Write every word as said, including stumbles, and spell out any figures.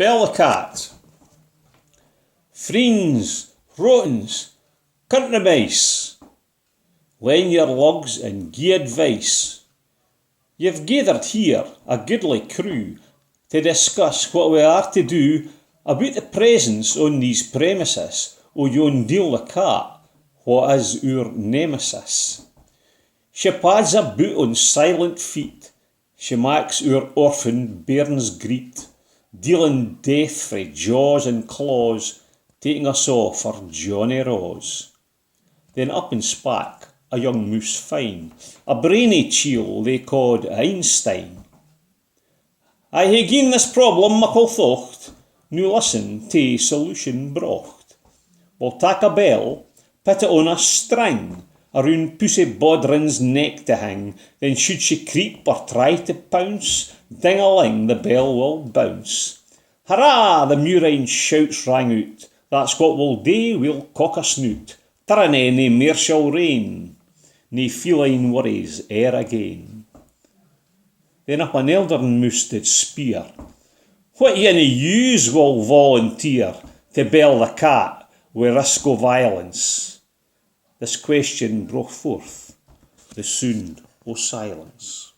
Bell the cat. Freens, rotins, country mice, len your lugs and gie advice. Ye've gaithert here a goodly crew to discuss what we are to do aboot the presence on these premises o yon deil the cat wha is oor nemesis. She pads aboot on silent feet, she maks oor orphan bairns greet, dealing death frae jaws and claws, taking us a' for Johnny Raws. Then up and spak a young moose fine, a brainy chiel they ca'd Einstein. I hae gien this problem muckle thocht, noo listen tae solution brocht. We'll tak a bell, pit it on a string, aroon Pussy Bodrin's neck to hing, then should she creep or try to pounce, ding a ling the bell will bounce. Hurrah! The murine shouts rang oot, that's what we'll dae, we'll cock a snoot. Tyranny nae mair shall reign, nae feline worries e'er again. Then up an eldern moose did speir, what ane o yous will volunteer to bell the cat wi risk o violence? This question brocht forth the soond o silence.